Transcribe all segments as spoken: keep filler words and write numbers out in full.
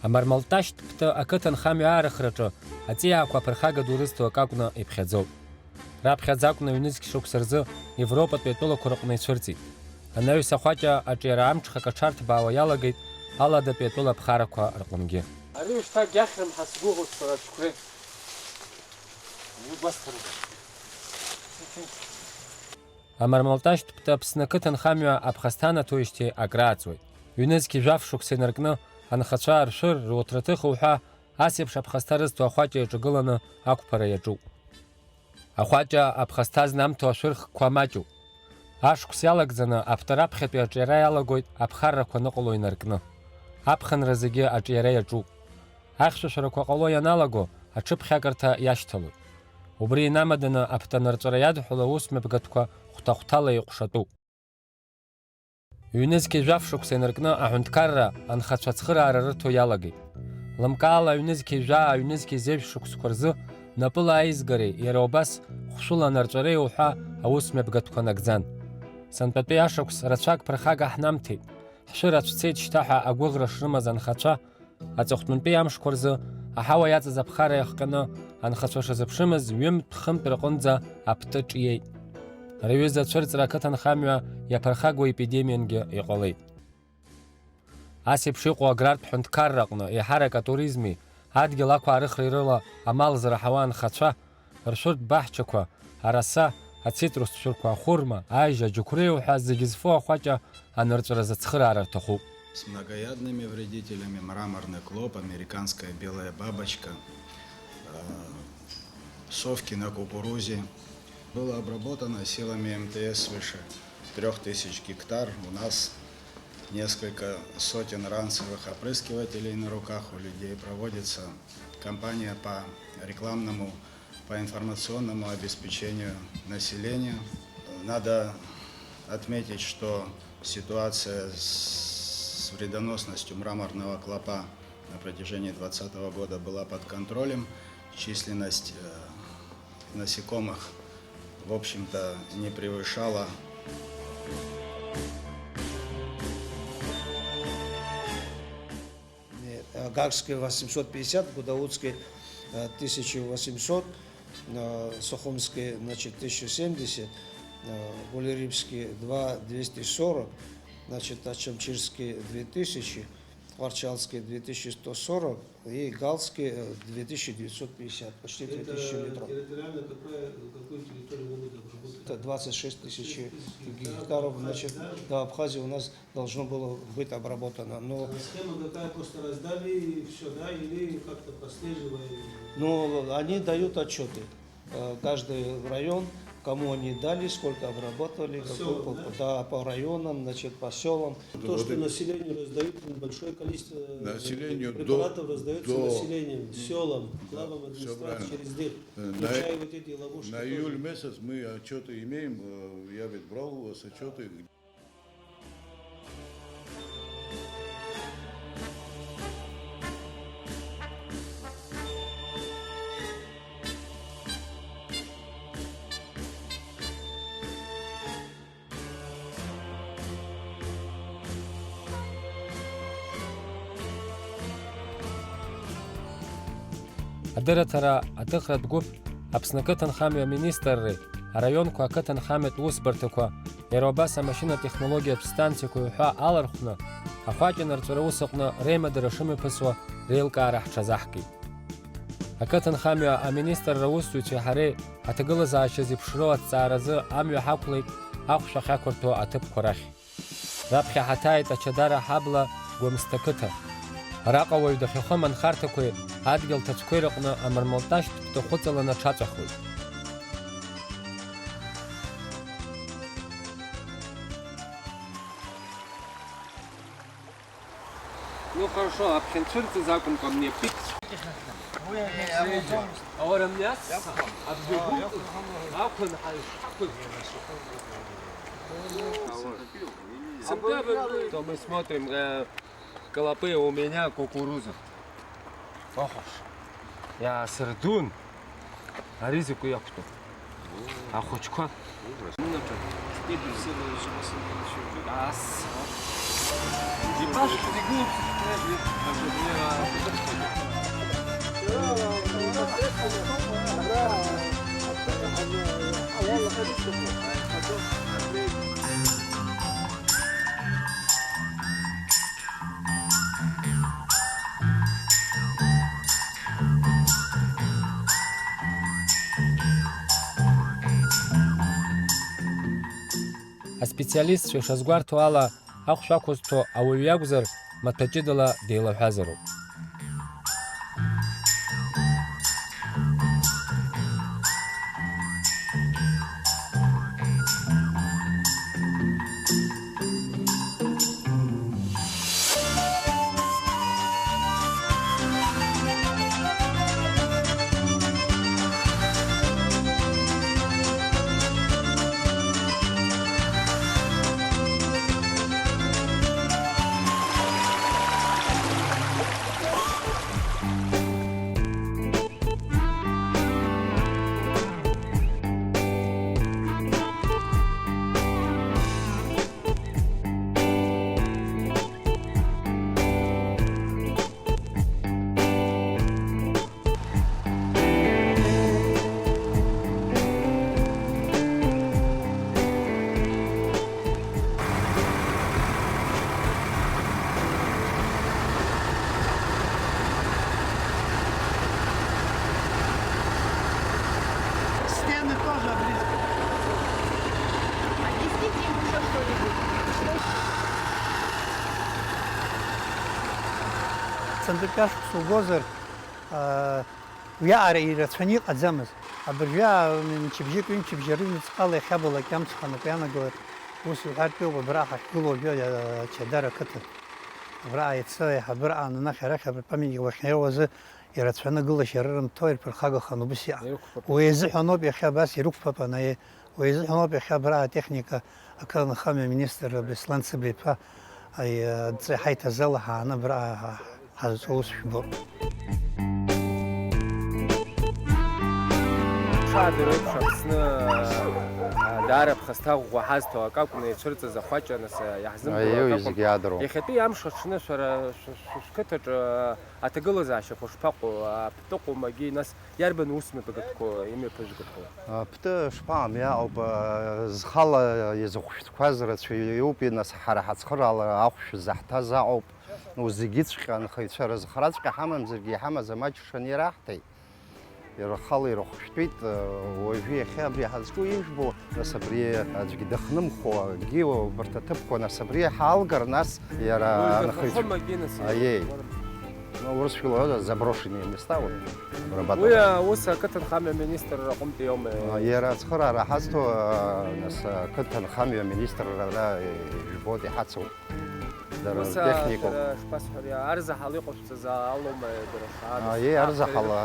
Амармалташьтә ԥты ақыҭанхамҩа аарыхраҿы аҵиаақәа аԥырхага ду рызҭо акы акәны иԥхьаӡоуп. Раԥхьаӡа акәны ҩнызқь шықәса рзы Европатәи атәылақәа рҟны ицәырҵит. Анаҩс ахәаҷа аҿиара амҽхак аҽарҭбаауа иалагеит Аладатәи атәыла аԥхарақәа рҟынгьы. Ари ушьҭа гьахьрым ҳәа сгәыӷуеит сара аҽқәреи. Иугәасҭарыда. Амармалташьтә ԥты Аԥсны ақыҭанхамҩа аԥхасҭа анаҭоижьҭеи акрааҵуеит. Ҩнызқь жәаф шықәса инаркны анхацәа ршәыр, руҭраҭых уҳәа, ас еиԥш аԥхасҭа рызҭо ахәаҷа иаҿагыланы ақәԥара иаҿуп. Ахәаҷа аԥхасҭа знамҭо ашәырхқәа маҷуп. Ашықәс иалагӡаны аԥты раԥхьатәи аҿиара иалагоит аԥхаррақәа аныҟало инаркны. Аԥхынра зегьы аҿиара иаҿуп. Ахьшәашәарақәа ҟало ианалаго, аҽыԥхьакырҭа иашьҭалоит. Убри инамаданы аԥты анырҵәара иадҳәало аусмҩаԥгатәқәа хәҭа-хәҭала еиҟәшатәуп. Ҩнызқьи жәаф шықәса инаркны аҳәынҭқарра анхацәа ацхыраара рырҭо иалагеит. Лымкаала аҩнызқьи жәаа, аҩнызқьи зежә шықәсқәа рзы напыла аизгареи иара убас хәшәыла анырҵәареи уҳәа аусмҩаԥгатәқәа нагӡан. Сынтәатәи ашықәс рацәак ԥырхага ҳнамҭеит, ҳшәыр ацәцеит шьҭа ҳәа агәыӷра шрымаз анхацәа, аҵыхәтәантәи амшқәа рзы аҳауа иаҵаз аԥхара иахҟьаны анхацәа шазыԥшымыз ҩымтә-хынтә рҟынӡа аԥты ҿиеит. Рҩыза ацәырҵра ақыҭанхамҩа иаԥырхагоу епидемиангьы иҟалеит. Ас еиԥш иҟоу аграртә ҳәынҭқарраҟны еиҳарак атуризми адгьыл ақәаарыхреи рыла амал зырҳауа анхацәа, ршәыртә баҳчақәа, араса, ацитрустә шәырқәа, ахәырма, ажьа, аџьықәреи уҳәа зегьы зфо ахәаҷа анырҵәаразы ацхыраара рҭахуп. С многоядными вредителями мраморный клоп, американская белая бабочка, э, совки на кукурузе. Было обработано силами МТС свыше трёх тысяч гектар. У нас несколько сотен ранцевых опрыскивателей на руках у людей. Проводится кампания по рекламному, по информационному обеспечению населения. Надо отметить, что ситуация с вредоносностью мраморного клопа на протяжении двадцатого года была под контролем. Численность, э, насекомых, в общем-то, не превышала. Э, Агакский восемьсот пятьдесят, Гудаутский, э, тысяча восемьсот, э, Сухумский, значит, тысяча семьдесят, э, Гулерибский два двести сорок, значит, Ачамчирский две тысячи, Варчалский две тысячи сто сорок и Галский, э, две тысячи девятьсот пятьдесят, почти две тысячи литров. Это территориально какая, какую территорию вы будете обработать? Это двадцать шесть тысяч гектаров, значит, до Абхазии у нас должно было быть обработано. Но... А схема какая, просто раздали и всё, да, или как-то прослеживаем? Ну, они дают отчёты. Э, каждый район, кому они дали, сколько обработали, по какой сёлам, по, да? Да, по районам, значит, по сёлам. То, вот что это населению раздают большое количество, э, населению до, препаратов, раздаётся до, населением, сёлам, да, главам администрации, всё правильно, через них, э, на, включая вот эти ловушки на тоже. Июль месяц мы отчёты имеем, э, я ведь брал у вас отчёты. Адырраҭара аҭыхратә гәыԥ Аԥсны ақыҭанхамҩа аминистрреи араионқәа ақыҭанхамҩатә усбарҭақәа, иара убас амашьынатә технологиатә станциақәеи уҳәа алархәны, ахәаҷанырҵәара ус аҟны реимадара шымҩаԥысуа реилкаара ҳҽазаҳкит. Ақыҭанхамҩа аминистрра аусзуҩцәеи ҳареи ҳаҭагылазаашьа зеиԥшроу аҭҵааразы амҩа ҳақәлеит ахәшә ахьақәырҭәо аҭыԥқәа рахь. Раԥхьа ҳаҭааит Ачадара ҳабла Гәамсҭа қыҭа. Араҟа уаҩ дахьахым анхарҭақәеи адгьыл ҭацәқәеи рыҟны амармалташьтә ԥты хәыҵаланы аҽаҵәахуеит. Ну хорошо, аԥхьанцәырҵыз акәымкәа, мне пикс. Ahora мне а в другом акәын ҳаишҳақәыз. То мы смотрим, э, клопы, у меня кукуруза. Охош. Иаасырдун. Ари закәи иақәтәоу? Ахәыҷқәа. Ас. Ипаш фигур. Аспециалистцәа ишазгәарҭо ала, ахәшә ақәызҭәо ауаҩы иакәзар, маҭәа ҷыдала деилаҳәазароуп. Стены тоже обрезаны. Объясните им ещё что-нибудь. Сынтәа ашықәс угозар, аа, уиаҟара ирацәаны иҟаӡамызт. Абыржәы, аа, мчыбжьык, ҩымчыбжьа рыҩнуҵҟала иахьабалак иамҽханакуа иаанагоит. Ус иҳәартә иоуп, абра ҳахьгылоу уажәы, аа, Чадар ақыҭан. Абра аицы аиҳабыра аананахьа арахь абри памятник уахьнеиуа азы ирацәаны агылашьа рырымҭо ирԥырхагаханы убыс иҟан. Ирықәԥап. Уи азыҳәаноуп иахьа абас ирықәԥап анаиа. Уи азыҳәаноуп иахьа абра атехника акы анхамҩа аминистр Беслан Цыбла-иԥа аи-, адҵа иҳаиҭаз ала ҳааны абра ҳа-, ҳа-, ҳазҿу ус жәбо. Ишаадыруа еиԥш, Аԥсны, а, даара ԥхасҭа ӷәӷәа ҳазҭо акы акәны ицәырҵыз ахәаҷа, нас, а, иаҳзымдыруа акы акәым. Аиеи, зегьы аадыруа. Иахьатәи амш аҽны шәара шә-, шә-, шәқыҭаҿы, а, аҭагылазаашьақәа шԥаҟоу? Аԥтәы ҟоумагьы, нас, иарбан усмҩаԥгатәқәоу имҩаԥыжәгақәоу? Аԥтәы шԥаҟам, иаҟоуп, а, зхала изыхәшәтәқәаз рацәаҩуп, нас, ҳара ҳацхыраара ахәшә заҳҭаз аҟоуп. Ус зегьыҵәҟьа анхаҩцәа рызхраҵәҟьа ҳамамзаргьы, иҳамаз амаҷ шаны ираҳҭеит. Ирхала ирыхәшәтәит, уажәы иахьа абри ҳазҿу ижәбо, нас абри аӡәгьы дахнымхуа, акгьы убарҭ аҭыԥқәа, нас абри ҳаалгар, нас иара анхаҩцәа. Уаҩ дахьахәымагьы, нас, аиеи. Ну, урысшәала уҳәозар, заброшенные места, вот, обрабатываем. Уи аус ақыҭанхамҩа аминистрра аҟынтәи иоума? А, иара ацхыраара ҳазҭо, а, нас, ақыҭанхамҩа аминистрра ара, э, ижәбоит, иҳацу. Дара ус, а, техникоуп. Шәара шԥасҳәари, арзаҳал иҟашәҵаз алоума дара шааныс? А, е, арзаҳал, а,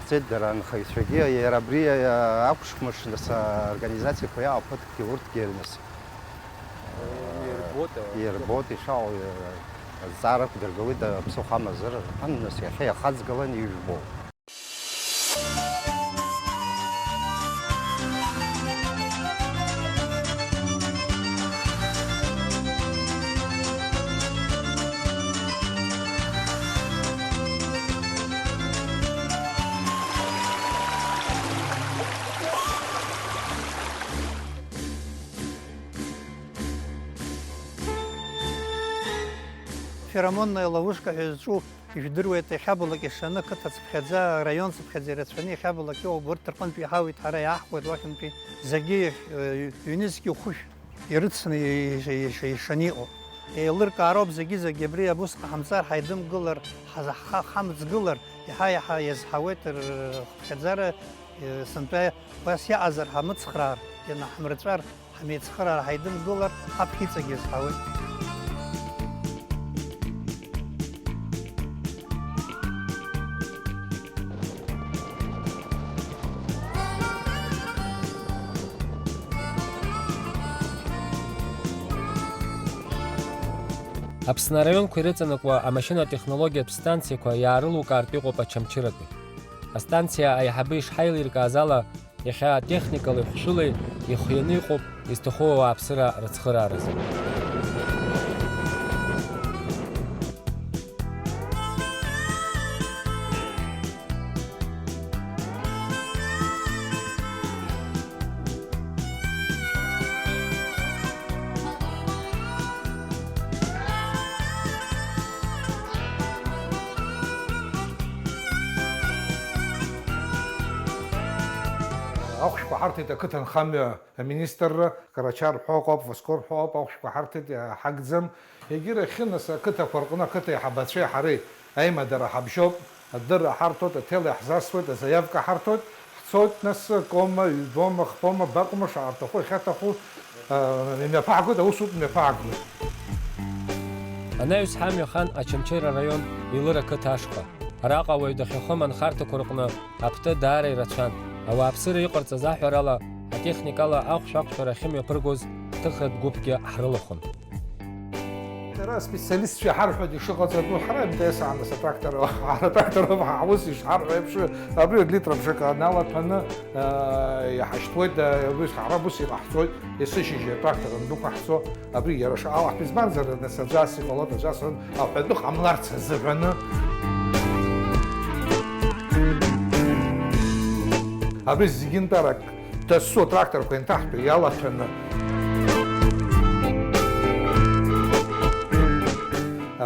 ҳцеит дара анхаҩцәагьы, иара абри, а, акәшамш, нас, а, организациақәа иаау ԥыҭкгьы урҭгьы, нас, ирбоит, а, ирбоит, ишаау, а, азҵаара ақәдыргылеит, а, ԥсыхәа амазар рҳәан, нас, иахьа иахаҵгылан ижәбо. Феромонная ловушка ҳәа изҿу ижәдыруеит, иахьабалак ишаны, қыҭа цыԥхьаӡа, раион цыԥхьаӡа ирацәаны иахьабалак иҟоуп, урҭ рҟынтә иҳауеит, ҳара иааҳхуеит уахьынтәи зегьы, э, ҩнызқьи хәышә ирыцны ишаны иҟоу. Еилыркаароуп зегьы-зегьы, абри абус ҟаҳамҵар, ҳаидымгылар, ҳазаҳха-, ҳамҵгылар, иаҳа-иаҳа иазҳауеит рхыԥхьаӡара, э, сынтәа убас иаҟазар, ҳамыцхраар, ианаҳмырҵәар, ҳамеицхыраара ҳаидымгылар, ҳаԥхьа иҵегь иазҳауеит. Аԥсны араионқәа ирыҵанакуа амашьынатә технологиатә станциақәа иаарылукаартә иҟоуп Очамчыратәи. Астанциа аиҳабы ишҳаилиркааз ала, иахьа техникалеи хәшәылеи ихианы иҟоуп изҭаху ауааԥсыра рыцхырааразы. Ахәшәқәа ҳарҭеит ақыҭанхамҩа аминистрра, Карачар ҳәа ыҟоуп, Воскор ҳәа ыҟоуп, ахәшәқәа ҳарҭеит, иҳагӡам. Егьирахь, нас, ақыҭақәа рҟны ақыҭа аиҳабацәеи ҳареи аимадара ҳабжьоуп, адырра ҳарҭоит, аҭел иаҳзасуеит, азаиавка ҳарҭоит, ҳцоит, нас, кома, ҩбома, хԥома, баҟома, шаҳарҭаху, иахьаҭаху, а, имҩаԥаҳгоит, аусутә мҩаԥаҳгоит. Анаҩс ҳамҩахан Очамчыра араион Елыр ақыҭа ашҟа. Араҟа ауаҩ дахьахым анхарҭақәа рҟны аԥты даара ирацәан. Ауааԥсыра иҟарҵаз аҳәарала, атехникала ахәшә ақәшәара ахьымҩаԥыргоз ҭыхратә гәыԥгьы ҳрылахәын. Дара аспециалистцәа иҳарҳәоит ишыҟаҵатәу, ҳара МТС аан нас атрактор, ҳара атрактор ауп, ҳус ишҳарҳәо еиԥш, абри литра бжак аналаҭәаны, аа, иҳашьҭуеит, аа, абри ҳара ус иҟаҳҵоит, есышьыжь атрактор андәықәаҳҵо, абри иара шаҟа алаҳәа, избанзар, нас аӡәы ас иҟалоит, аӡәы ас, аҳәатәы ҟамларц азыҳәаны. Абри зегьынтәарак дасу атракторқәа инҭаҳтәо иалаҭәаны.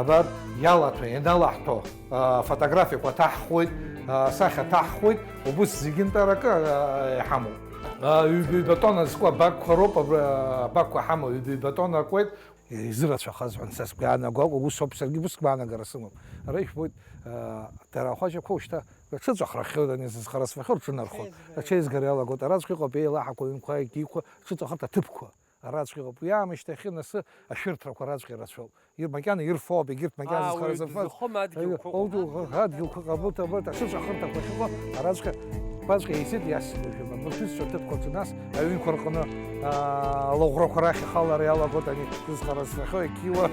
Абар, иалаҭәа, ианалаҳҭо, а, фотографиақәа ҭаҳхуеит, а, асахьа ҭаҳхуеит, убыс зегьынтәаракы, а, иҳамоуп. А, ҩбаҩ батон азку абакқәа роуп, абра, абакқәа ҳамоу, ҩбаҩ батон акуеит. Изырацәахаз ҳәа са сгәы иаанагоуп, ус ауп, саргьы ус гәаанагара сымоуп. Ара ижәбоит, а, дара ахәаҷақәа ушьҭа рҽыҵәахрахьоит, ани зызхара сфахьоу рҽынархоит. Аҽеизгара. Аҽеизгара иалагоит, араҵәҟьа иҟоуп еилаҳақәа, аҩнқәа, агьиқәа, рҽыҵәахырҭа ҭыԥқәа. Араҵәҟьа иҟоуп. Уи аамышьҭахь, нас, ашәырҭрақәа раҵәҟьа ирацәоуп. Ир-, макьана ирфо ауп, егьырҭ макьана аа, зхара уаҩ зырфаз. Дызхом адгьылқәа ыҟоуп, ауаҩ, нас? Адгьылқәа ыҟоуп, абарҭ, абарҭ, ашьыҵәахырҭақәа ахьыҟоу, араҵәҟьа, абраҵәҟьа еизеит иасит уажәы, абырҭ зцәа ҭыԥқәа аҿы, нас, аҩнқәа рҟны, аа, алаӷәрақәа рахь ихалар иалагоит, ани, зхара зфахьоу, ақьиуа,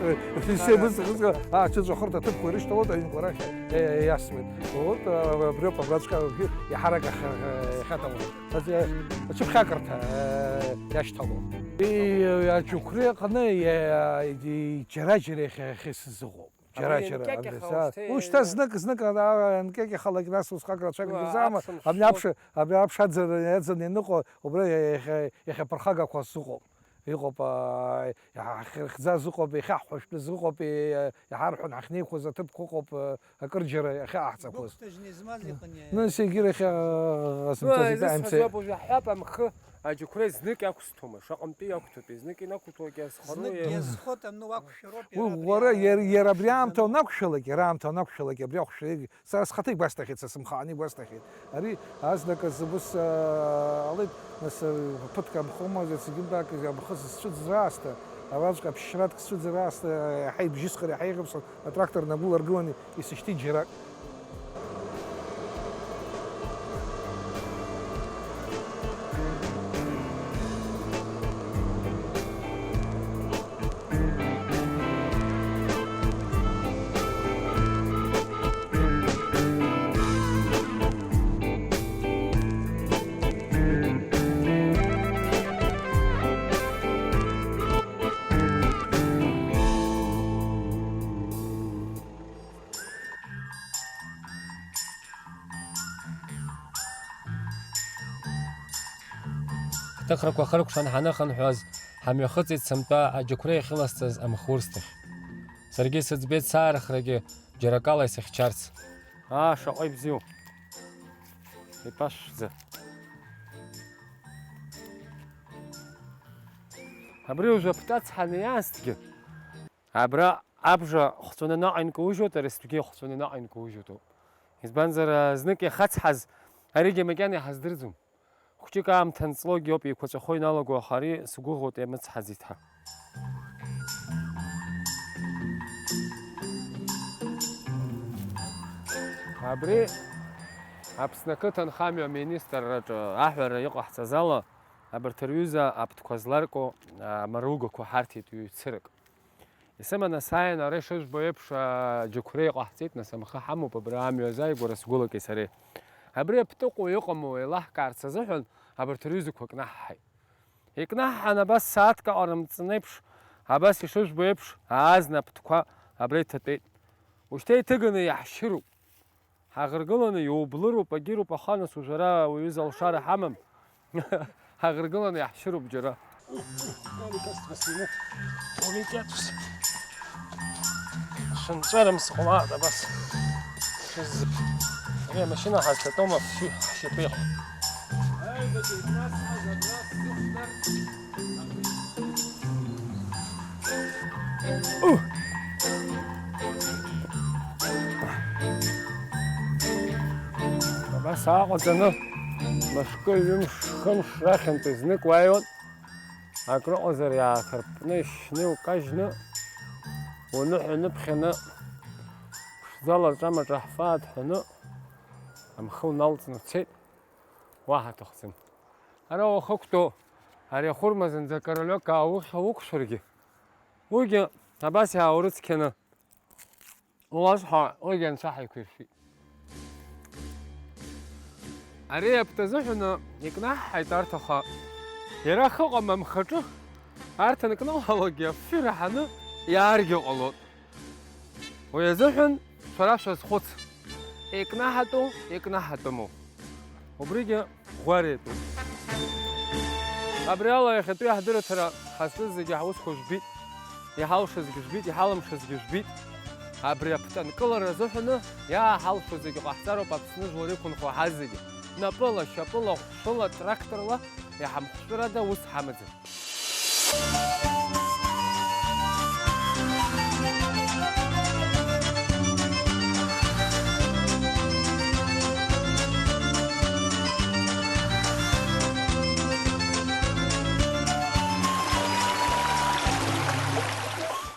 аа, ачыҵәахырҭа ҭыԥқәа ирышьҭалоит, аҩнқәа рахь, е, е, иасуеит. Вот, а, абриоуп, абраҵәҟьа уажәы иаҳарак ахь, ахь, иахьаҭаху. Аӡ-, ацәыԥхьакырҭа, э, иашьҭалоуп. И-, аџьықәреи аҟны, иа-, и-, џьара-џьара иахьа-, иахьа сзыҟоуп. Џьара-џьара, абри анкьакьаха абри са-, ушьҭа, ушьҭа знык, знык ара-, анкьакьахалак нас усҟак рацәак уа, дырзаама, аԥшымш абни шо- аԥш-, абри аԥш аӡын, аӡын ианыҟоу, убра иахьа-, иахьаԥырхагақәа сыҟоуп. Иҟоуп, аа, иаҳхьырхьӡаз ыҟоуп, иахьаҳҳәошәтәыз ыҟоуп, и-, иҳарҳәон ҳахьнеиқәыз аҭыԥқәа ыҟоуп, акырџьара иахьааҳҵақәоз. Гәыгәҭажьны измаз иҟан иара. Нас егьирахь, аа, Ну, сымцоз изысҳәаз итәамзи. Уаб уажәы ҳҳәап, амхы аџьықәреи знык иақәсҭома, шаҟантәи иақәҭәатәи, знык инақәҭәоуп, иазхароу Знык иа- иазхоит, ану, уақәшәароуп, Уи иара абри уара аамҭа иар-, иара абри уақәшәаӡаны. Аамҭа анақәшәалак, иара аамҭа анақәшәалак, абри ахәшәы Сара схаҭа игәасҭахьеит, са сымхааны игәасҭахьеит. Ари азныказ ус, аа, ҟалеит, нас, аа, ԥыҭк аанхома, зегьынтәаак амхы сцәыӡра аасҭа, абраҵәҟьа ԥшьратк сцәыӡра аасҭа, иаҳа ибжьысхыр, иаҳа еиӷьысхыр, атрактор нагәыларгыланы исышьҭит џьарак. Ҳҭыхрақәа хыркәшан ҳаныхынҳәуаз, ҳамҩахыҵит сынтәа аџьықәреи ахьыласҵаз амхурсҭахь. Саргьы сыӡбеит саархрагьы џьара акала исыхьчарц. Аа, шаҟа ибзиоу! Итәашәӡа. Абри уажәы аԥҭа цҳаны иаасҭгьы, абра абжа хҵәаны наҟ инкаужьуеит, ари астәгьы хҵәаны наҟ инкаужьуеит ауп. Избанзар, знык иахацҳаз аригьы макьана иҳаздырӡом. Хәҷык аамҭа анҵлогьы ауп, еиқәаҵәахо иналаго, аха ари сгәыӷуеит иамыцҳаӡеит ҳәа. Абри Аԥсны ақыҭанхамҩа аминистрраҿы аҳәара иҟаҳҵаз ала, абарҭ рҩыза аԥҭқәа зларку, а, амаругақәа ҳарҭеит ҩ-цырак. Исыманы сааин, ара ишыжәбо еиԥш, аџьықәреи ҟаҳҵеит, нас амхы ҳамоуп абра амҩа азааигәара сгәылаки сареи. Абри аԥҭыҟәа иҟаму еилаҳкаарц азыҳәан абарҭ рҩызақәа кнаҳҳаит. Икнаҳҳан абас сааҭк аҟара мҵны еиԥш, абас ишыжәбо еиԥш, ааз наптқәа абра иҭатәеит. Ушьҭа иҭыганы иаҳшьыруп. Ҳаӷыргыланы иублыруп, агьыруп, аха нас уажәы ара уаҩы залшара ҳамам. Ҳаӷыргыланы иаҳшьыруп џьара. Шынҵәара мсыҟәлаат абас. Шәыззыԥ-, ари амашьына ҳазҭатәоума фҩы ҳшьапеиҳәа? Абас ааҟаҵаны, мышкы, ҩымш, хымш рахьынтәи знык уааиуан, акрыҟазар иааҭырпны, ишьны, иукажьны, уныҳәа ныԥхьаны, ԥшӡала рҿамаҿа ҳфа адҳәаны, амхы уналҵны уцеит, уаҳа аҭахӡам. Ара уахықәтәоу, ари ахәырма зынӡа королек ааух-, аауқәшәаргьы, уигьы абас иааурыцқьаны, уазҳәа, уигьы анцәа ҳаиқәиршәеит. Ари аԥҭа азыҳәаны икнаҳҳаит арҭ, аха иара ахы ыҟам амхаҿы, арҭ анкналалакгьы афҩы раҳаны иааргьы ҟалоит. Уи азыҳәан шәара шәазхәыц, икнаҳатәу, икнаҳатәыму? Убригьы ӷәӷәареитәуп. Абри ала иахьатәи ҳдырраҭара ҳазҿыз зегьы ҳусқәа жәбеит, иҳалшазгьы жәбеит, иҳалымшазгьы жәбеит. Абри аԥҵанкылара азыҳәаны иааҳалшо зегьы ҟаҳҵароуп Аԥсны жәлар иқәынхо ҳазегьы. Напыла, шьапыла, хәшәыла, тракторла иҳамхәшәтәырада ус ҳамаӡам.